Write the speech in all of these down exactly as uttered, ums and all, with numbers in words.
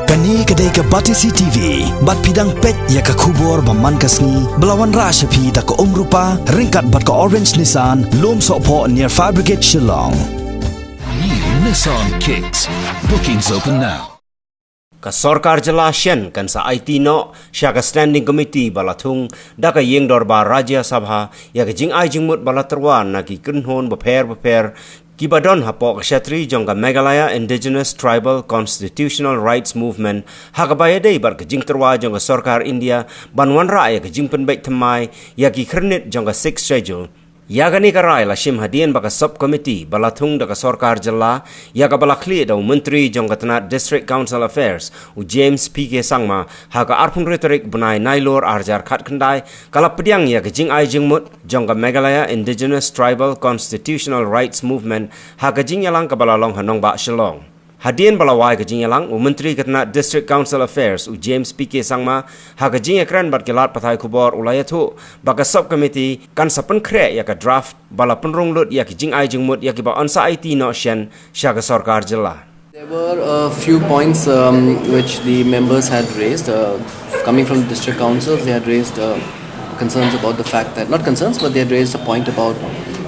Kane ka dei ka Batesi T V, bad phi dang peit ïa ka khubor ba man ka sngi, ba la wanrah sha phi da ka Umrupa, ryngkat bad ka Orange Nissan, Lumsohphoh near Fire Brigade Shillong. New Nissan Kicks. Bookings open now. Ka sorkar jylla shen kan sa aiti noh sha ka standing committee ba la thung da ka ïing dorbar Rajya Sabha ïa ka jingai jingmut ba la tyrwa na ki kynhun bapher bapher kiba don hapoh ka shatri jong ka Meghalaya Indigenous Tribal Constitutional Rights Movement, ha kaba ïadei bad ka jingtyrwa jong ka sorkar India ban wanrah ïa ka jingpynbeit thymmai ïa ki khyrnit jong ka Sixth Schedule. Ïa kane ka rai la shim hadien ba ka sub committee ba la thung da ka sorkar jylla, ïa kaba la khlieh da u Myntri jong ka tnat District Council Affairs, u James P K Sangma, ha ka arphew hynriew tarik bnai Nailur arhajar khatkhyndai, ka la pdiang ïa ka jingai jingmut jong ka Meghalaya Indigenous Tribal Constitutional Rights Movement ha ka jingïalang kaba la long ha nongbah Shillong. Hadien ba la wai ka jingïalang, u Myntri ka tnat District Council Affairs, u James P K Sangma, ha ka jingïakren bad ki lad pathai khubor u la ïathuh ba ka sub committee kan sa pynkhreh ïa ka draft ba la pynrung lut ïa ki jingai jingmut ïa kiba yn sa aiti noh shen sha ka sorkar jylla. There were a few points, um, which the members had raised. Uh, coming from the district councils, they had raised uh, concerns about the fact that, not concerns, but they had raised a point about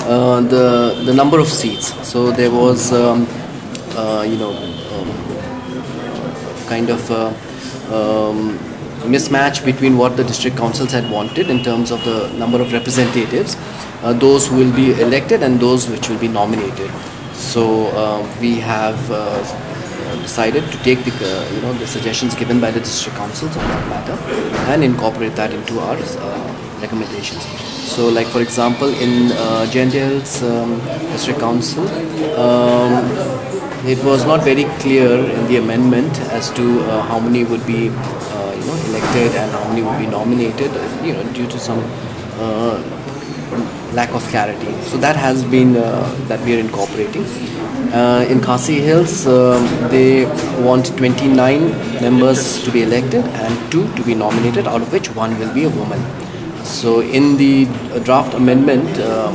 uh, the the number of seats. So there was, um, uh, you know, um, kind of a, um, mismatch between what the district councils had wanted in terms of the number of representatives, uh, those who will be elected and those which will be nominated. So uh, we have uh, decided to take the uh, you know the suggestions given by the district councils on that matter and incorporate that into our uh, recommendations. So, like for example, in uh, Jaiñtia Hills um, District Council, um, it was not very clear in the amendment as to uh, how many would be uh, you know elected and how many would be nominated. You know, due to some uh, lack of clarity. So that has been uh, that we are incorporating. Uh, in Khasi Hills, um, they want twenty-nine members to be elected and two to be nominated, out of which one will be a woman. So in the uh, draft amendment, uh,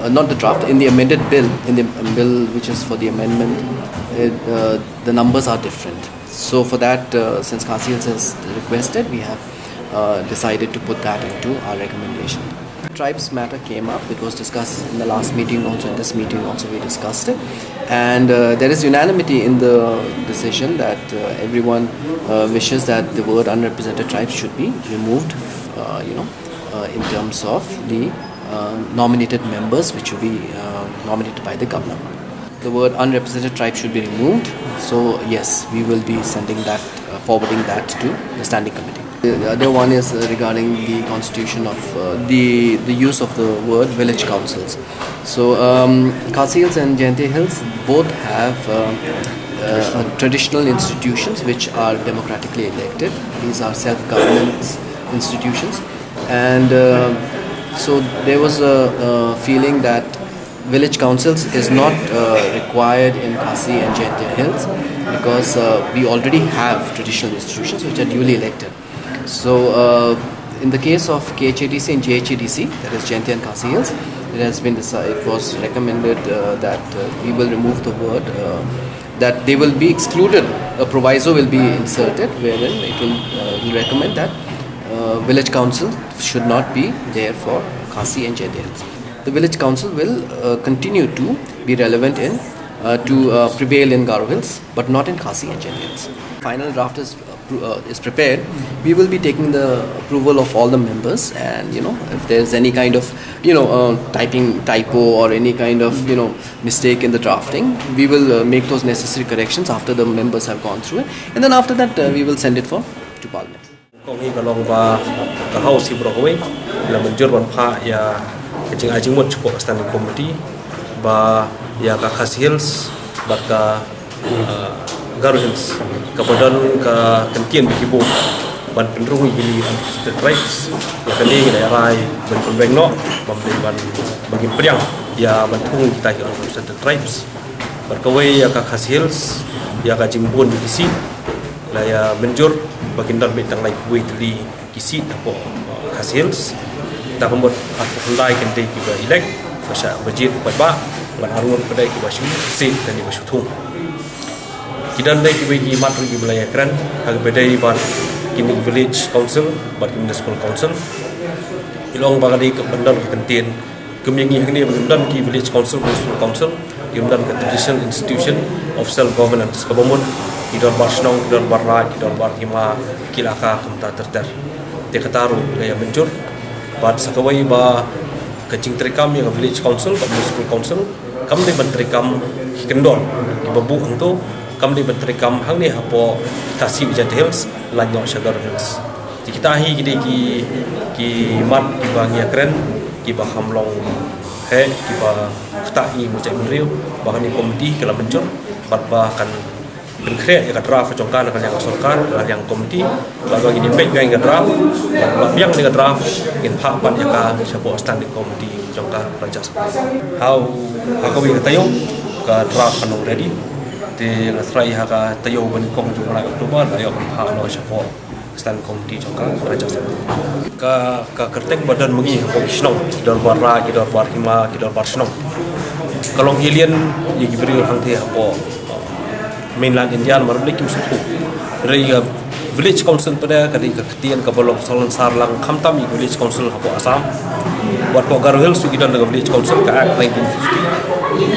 uh, not the draft, in the amended bill, in the bill which is for the amendment, it, uh, the numbers are different. So for that, uh, since Khasi Hills has requested, we have uh, decided to put that into our recommendation. Tribes matter came up. It was discussed in the last meeting also, in this meeting also we discussed it. And uh, there is unanimity in the decision that uh, everyone uh, wishes that the word unrepresented tribes should be removed, uh, you know, uh, in terms of the uh, nominated members which will be uh, nominated by the governor. The word unrepresented tribe should be removed. So yes, we will be sending that, uh, forwarding that to the standing committee. The other one is uh, regarding the constitution of uh, the the use of the word village councils. So um, Khasi Hills and Jaiñtia Hills both have uh, uh, traditional institutions which are democratically elected. These are self-governance institutions, and uh, so there was a, a feeling that village councils is not uh, required in Khasi and Jaiñtia Hills because uh, we already have traditional institutions which are duly elected. So, uh, in the case of K H A D C and J H A D C, that is Jaiñtia and Khasi Hills, it has been decided, it was recommended uh, that uh, we will remove the word, uh, that they will be excluded. A proviso will be inserted wherein it will uh, recommend that uh, village council should not be there for Khasi and Jaiñtia Hills. The village council will uh, continue to be relevant in uh, to uh, prevail in Garo Hills, but not in Khasi and Jaiñtia Hills. Final draft is appro- uh, is prepared. We will be taking the approval of all the members, and you know if there's any kind of you know uh, typing typo or any kind of you know mistake in the drafting, we will uh, make those necessary corrections after the members have gone through it, and then after that uh, we will send it for to Parliament. Kong hi ka long ba ka House hi baroh kawei la mynjur ban phah ïa ka jingai jingmut shapoh ka Standing Committee ba ïa ka Khasi Hills bad ka uh, Garo Hills kaba don ka kyntien ba ki buh ban pynrung ïa ki unrepresented tribes. Ïa kane ngi la rai ban pynbeit noh, ban pynbeit ban ban pdiang ïa ban thung ïa kita ki unrepresented tribes. Bad kawei ïa ka Khasi Hills, ïa ka jingbun ki seat la ïa mynjur ba kin don beit tang laiphew tylli ki seat hapoh uh, Khasi Hills. Ta ka mut arphew khyndai kynthei kiba elect, ba shah ba jied u paidbah, bad arngut pat kiba shu seat lane ba shu thung. Ki don dei kiwei ki mat ruh kiba la ïakren ha kaba ïadei bad ki village council bad ki municipal council. Ki long ba ka dei ka ban don ka kyntien, kum ïa ngi hangne ba ngim don ki village council, municipal council, ngim don ka traditional institution of self governance, kaba mut ki dorbar shnong, ki dorbar raid, ki dorbar hima, ki laka kumta ter ter. Te kata ruh la ïa mynjur. Bad sa kawei ba ka jingtreikam ïa ka village council bad municipal council kam dei ban treikam ki kyndon kiba buh hangto, kam dei ban treikam hangne hapoh Khasi Jaintia Hills lait noh sha Garo Hills. Te kita hi ki dei ki, ki mat kiba ngi ïakren, kiba kham long heh, kiba ktah ïa ngi ban jaitbynriew, ba kane ka komiti ka la mynjur bad ba kan pynkhreh ïa ka draft jong ka na ka liang ka sorkar, na ka liang ka komiti, bad ba ngin ïa peit biang ïa ka draft, bad biang ïa ka draft ngin phah pat ïa ka shapoh standing committee jong ka Rajya Sabha. Ha u, ha kawei ka taïew ka draft kan long ready. Te nga tharai ha ka taïew ba nyngkong jong u bnai October la ïoh ban phah noh shapoh standing committee jong ka Rajya Sabha. Ka, ka kyrteng ba don ma ngi hapoh ki shnong, ki dorbar raid, ki dorbar hima, ki dorbar shnong, ka long alien ïa ki briew hangthie hapoh mainland India namar ba kim sngewthuh. Hynrei ka village council pat ka dei ka ktien kaba long salonsar lang khamtam ïa ka village council hapoh Assam. Wat hapoh Garo Hills ruh ki don da ka village council, ka Act nineteen fifty,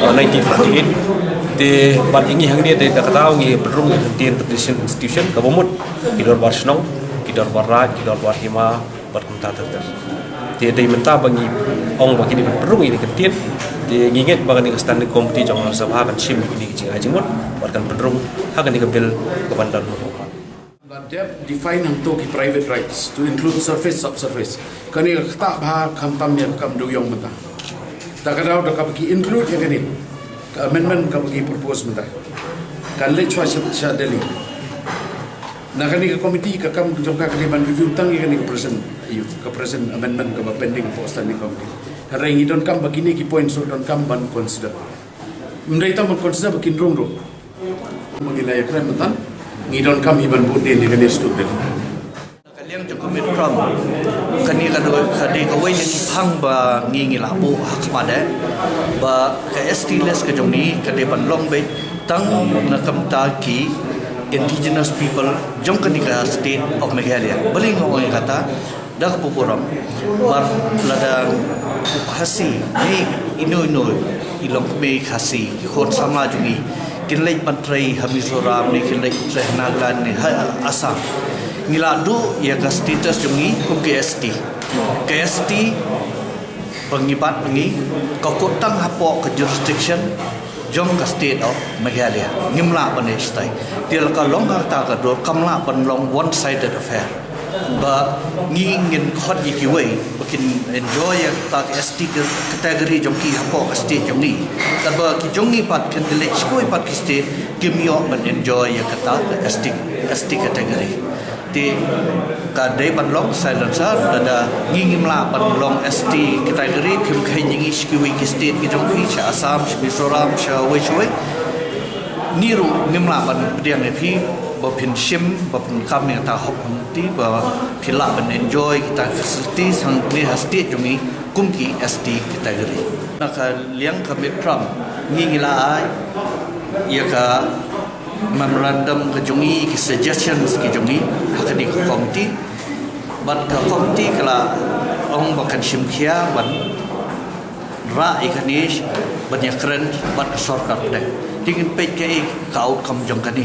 uh, nineteen fifty-eight. Te bad ïa ngi hangne te da kata ngi pynrung ïa ka ktien traditional institution kaba mut ki dorbar shnong, ki dorbar raid, ki dorbar hima, bad kumta ter ter. Te dei mynta ba ngi ong ba kine ban pynrung ïa kine ki kyntien. Te ngi ngeit ba kane ka standing committee jong ka Rajya Sabha kan shim ïa kine ki jingai jingmut bad kan pynrung ha kane ka bill kaban don. Ba dep define hangto ki private rights to include surface, subsurface. Kane ka ktah bha khamtam ïa ka kam dewïong mynta. Ta ka daw da kaba ki include ïa kane ka amendment kaba ki propose mynta, kan leit shuwa sha, sha Delhi. Na kane ka committee ka kam jong ka ka dei ban review tang ïa kane ka present, ïa ka present amendment kaba pending hapoh standing committee. Hynrei ngi donkam ba kine ki points ruh donkam ban consider. Ym dei tang ban consider ba kin rung ruh. Ba ngi la ïakren mynta, ngi donkam hi ban bud dien ïa kane stuk dien. Ka liang jong ka MIPCROM, kane ka dei, ka dei kawei na ki phang ba ngi ngi la buh ha khmat eh, ba ka S T list ka jong ngi ka dei ban long beit tang na ka bynta ki indigenous people jong kane ka state of Meghalaya. Balei nga ong ïa kata? Da kaba burom, namar lada u Khasi ne ino ino i longkmie Khasi, ki khun samla jong ngi kin leit ban trei ha Mizoram ne kin leit trei ha Nagaland ne ha Assam, ngi la duh ïa ka status jong ngi kum ka S T. Ka S T ba ngi bat ngi, ka kut tang hapoh ka jurisdiction jong ka state of Meghalaya. Ngim lah ban ïa shtai. Te la ka long ha kata ka dur, kam lah ban long one sided affair. Ba ngi ngin khot ïa kiwei ba kin enjoy ïa kata ka S T category jong ki hapoh ka state jong ngi. Katba ki jong ngi pat kin leit sha kiwei pat ki state, kim ïoh ban enjoy ïa kata ka S T, S T category. Te ka dei ban long silencer, lada ngi ngim lah ban long S T category, phim kheiñ ïa ngi sha kiwei ki state ki jong phi, sha Assam, sha Mizoram, sha wei sha wei. Ngi ruh ngim lah ban pdiang ïa phi ba phin shim, ba phin kam ïa kata hok hangti, ba phi lah ban enjoy kita ki facilities hangne ha state jong ngi kum ki S T category. Na ka liang ka MIPCROM ngi ngi la ai ïa ka memorandum ka jong ngi, ki suggestions ki jong ngi ha kane ka committee. Bad ka committee ka la ong ba kan shim khia ban rah ïa kane ban ïakren bad ka sorkar pdeng. Te ngin peit kaei ka outcome jong kane.